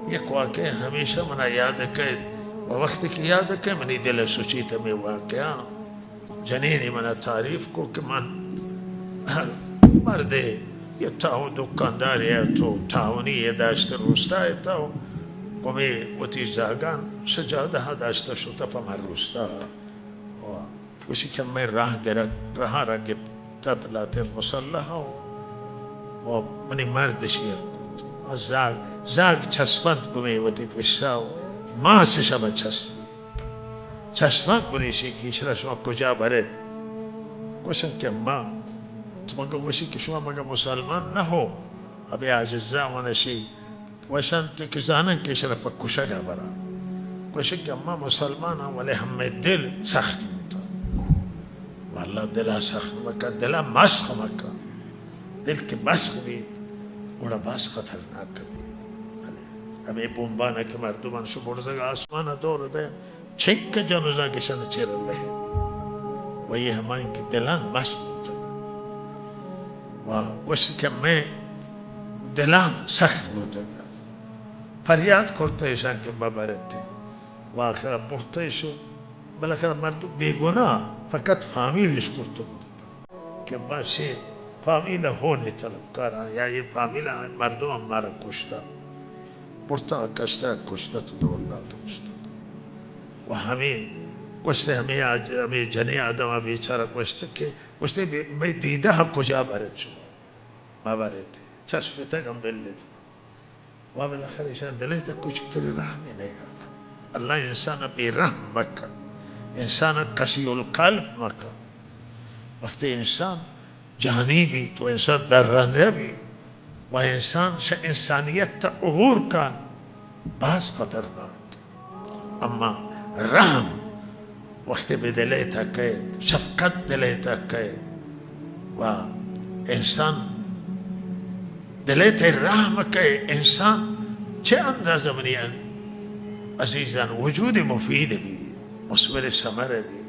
یک واقعہ ہمیشہ منا یاد کئیت و وقتی کہ یاد کئیت منی دل سچیت ہمے واقعہ۔ جنینی منا تعریف کو کہ من مردے یہ تاو دکاندارے ات و تاونی یہ داشت روستا ات و گمی وتی زاگان سجادہ داشت شتا پہ من روستا۔ گوشی کہ مئے راہ گرگ، راہ را گپتت لہتے مسلح و، و منی مرد شیر۔ زاگ، زاگ چسپنت گمی وتی پشتا و ماس شب چسپ۔ چسپنت گنی شی کہ ایشرا شما کجا برت؟ گوشن کہ ما، تو مگا گوشی کہ شما مگا مسلمان نہ ہو؟ ابے عاجزا ونشی گوشنت کہ زانن کہ ایشرا پہ کشگ ء براں۔ گوشی کہ ما مسلمان آں، ولے ہمے دل سخت بوتگ۔ واللہ دل ء سخت مکن، دل ء مسخ مکن۔ دل کہ مسخ بیت، گڑا باز خطرناک بیت۔ بلے ہمے بمبان ء کہ مردمان شو برزگ آسمان ء دور دئے، چنکہ جنوزا گشن چیر لگے۔ و یہ ہمائیں کہ دلان مسخ بوتگ۔ و گوشت کہ مئے دلان سخت بوتگ۔ پریات کرتہ ایشان کہ مبرت۔ و آخرا برتہ ایشو۔ بالاخرہ مردم بے گناہ، فقط فامیل اش کرتہ برتہ۔ کہ ما شے فامیل ہونے طلبکاراں یا یہ فامیل مردم ہم مارا کشتہ۔ برتہ کشتہ، کشتہ تو دور داتہ کشتہ۔ و ہمیں گوشتے ہمیں آج، ہمیں جنے آدم بیچارہ گوشت کہ گوشتے بے، بے دیدہ کجا برت شما؟ ما برت۔ چشپتگ ہم بلت۔ و بالاخرہ ایشان دلے تک کچھ تری رحم نہیں کرتا۔ اللہ انسان بے رحم مکن۔ انسان قسی القلب مکن۔ وقتی انسان جانی بی تو انسان درندہ بی و انسان شہ انسانیت تا عبور کن، باز خطرناک۔ اما رحم وقتی بہ دلے تہ کئیت، شفقت دلے تہ کئیت و انسان دلے تہ رحم کئے، انسان چہ اندازہ منی عزیزان وجود مفید بی، مثمر ثمر بی۔